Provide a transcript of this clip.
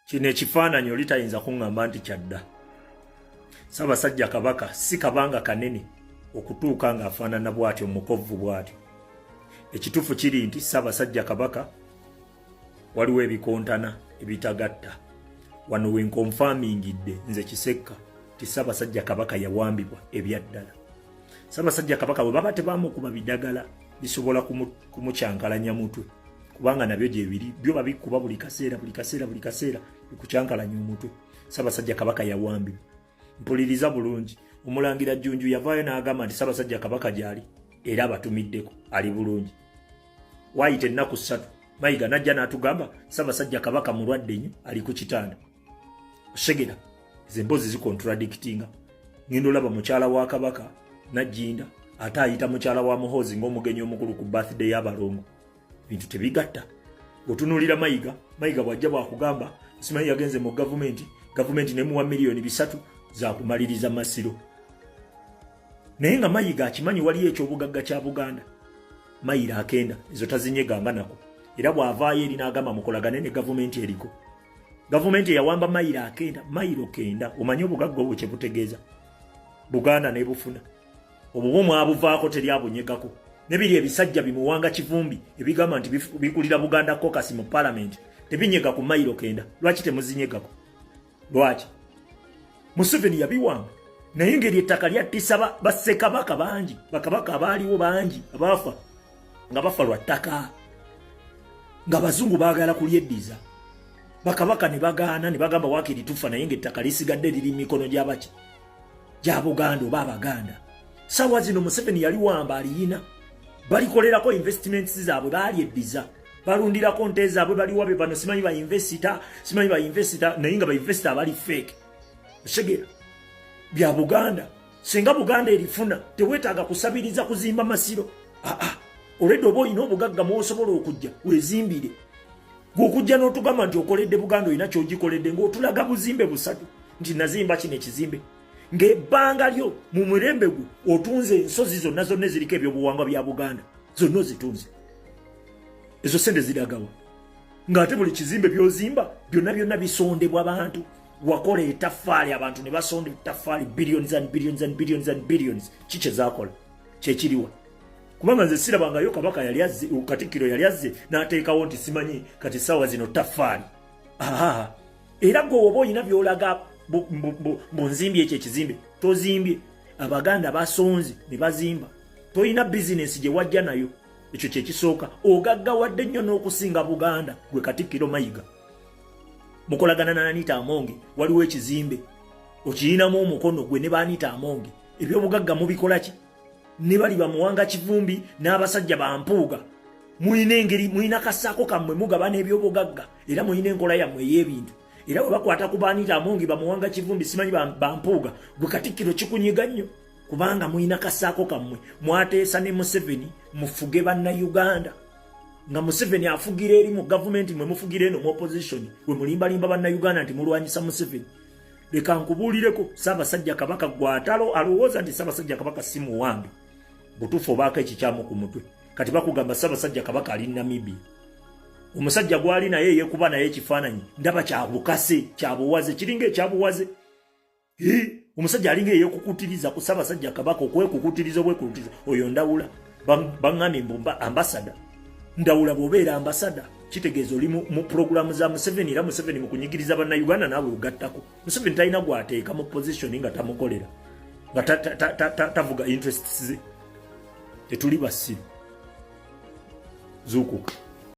Kino ekifaananyi oli tayinza kuŋŋamba nti kyadda. Ssaabasajja Kabaka si kabanga kanene okutuuka ng'afaanana bw'atyo, mukovvu bw'atyo. Ekituufu kiri nti Ssaabasajja Kabaka waliwo ebikontana ebitagatta. Wano we nkonfamingidde nze Kisekka nti Ssaabasajja Kabaka yawambibwa ebyaddala. Ssaabasajja Kabaka bwe baba tebamukuba bidagala bisobola kumukyankalanya mutwe, kubanga nabyo gyebiri byo babikuba buli kaseera, buli kaseera, buli kaseera bikukyankalanya omutwe. Ssaabasajja Kabaka yawambibwa. Mpuliriza bulungi, Omulangira Jjunju yavaayo n'agamba nti Ssaabasajja Kabaka gyali era abatumiddeko, ali bulungi. Waayita ennaku 3, Mayiga najja n'atugamba Ssaabasajja Kabaka mulwadde nnyo, ali ku kitanda. Oshegera ezo emboozi zikontradictinga. Ngenda olaba mukyala wa Kabaka Najjinda ate ayita mukyala wa Muhoozi ng'omugenyi omukulu ku birthday y'abalongo. Bintu tebigatta. Otunuulira Mayiga, Mayiga bw'ajja bw'akugamba simanyi yagenze mu gavumenti, gavumenti nemuwa miliyoni 3 zakumaliriza masiro, naye nga Mayiga akimanyi waliyo ekyobugagga kya Buganda mayiro akenda, ezo tazinyeganga nako. Era bw'avaayo eri n'agamba mukolagane ne gavumenti eriko, gavumenti eyawamba mayiro akenda, mayiro kenda. Omanyi obugagga obwo kyebutegeeza? Buganda nebufuna obubwo mwabuvaako, teri abunyegako. Nebiri ebisajja bimuwanga Kivumbi ebigamba nti bikulira Buganda Caucus mu palamenti tebinyega ku mayiro kenda. Lwaki temuzinyegako? Lwaki Museveni yabiwamba? Naye ngeri ettaka lyattisa bassekabaka bangi, bakabaka abaaliwo bangi abaafa nga bafa lwa ttaka, nga bazungu baagala kulyeddiza, bakabaka ne bagaana ne bagamba waakiri tufa, naye ng'ettaka lisigadde liri mu mikono gy'abaki? Gya Buganda oba Abaganda. Sawa zino Museveni yali wamba aliyina, balikolerako investments zaabwe, balyeddiza, balundirako nte zaabwe, baliwa be bano simanyi bainvesita, simanyi bainvesita, naye nga bainvesita abali fake. Oshegera bya Buganda. Singa Buganda erifuna, teweetaaga kusabiriza kuzimba masiro. Aa, olwedde oba olina obugagga mwosobola okujja wezimbire. Gweokujja n'otugamba nti okoledde Buganda, olina kyogikoledde ng'otulaga buzimbe busatu nti nazimba kino ekizimbe, ng'ebbanga lyo mu mulembe gwo otunze ensozi zonna zonna eziriko ebyobuwangwa bya Buganda, zonna ozitunze. Ezo sente ziragawa, ng'ate buli kizimbe by'ozimba byonna byonna bisondebwa bantu? Wakola etaffaali, abantu ne basonda etaffaali, billions and billions and billions and billions. Ki kyezakola kyekiriwa? Kubanga nze sirabangayo kabaka yali azze, katikkiro yali azze n'ateekawo nti simanyi kati saawa zino taffaali. Aha, era gwe woba olina byolaga bunzimbye ekyo ekizimbe, tozimbye. Abaganda basonze ne bazimba. Tolina bizinensi gye wajja nayo, ekyo kyekisooka. Ogaggawadde nnyo n'okusinga Buganda. Gwe Katikkiro Mayiga mukolagana na Anita Amonge, waliwo ekizimbe okiyinamu omukono gwe ne ba Anita Amonge. Ebyobugagga mubikola ki? Ne bali bamuwanga Kivumbi n'abasajja bampuuga, mulina engeri, mulina kasaako kammwe mugabana ebyobugagga, era mulina enkola yammwe ey'ebintu. Era bwe bakwata ku ba Anita Amongi, bamuwanga Kivumbi, simanyi bampuuga, gwe Katikkiro kikunyiga nnyo, kubanga mulina kasaako kammwe mwateesa ne Museveni mufuge Bannayuganda, nga Museveni afugira eri mu gavumenti, mwe mufugira eno mu opposition, we mulimbalimba Bannayuganda nti mulwanyisa Museveni. Leka nkubuulireko, Ssaabasajja Kabaka gwatalo alowooza nti Ssaabasajja Kabaka si muwambe butuufu, obaako ekikyamu ku mutwe. Kati bakugamba Ssaabasajja Kabaka ali Namibia, omusajja gwali naye eyekuba naye ekifaananyi ndaba kyabukase, kyabuwaze, kiringa ekyabuwaze. Omusajja alinga eyekukutiriza ku Ssaabasajja Kabaka, okwekukutiriza obwekukutiriza. Oyo Ndawula baŋŋambye mbu ambasada Ndawula. Bw'obeera ambasada kitegeeza oli mu puroguramu za Museveni, era Museveni mu kunyigiriza Bannayuganda naawe ogattako. Museveni talina gwateeka mu position nga tamukolera, nga tavuga interests ze. Tetuli basiru, zuukuka.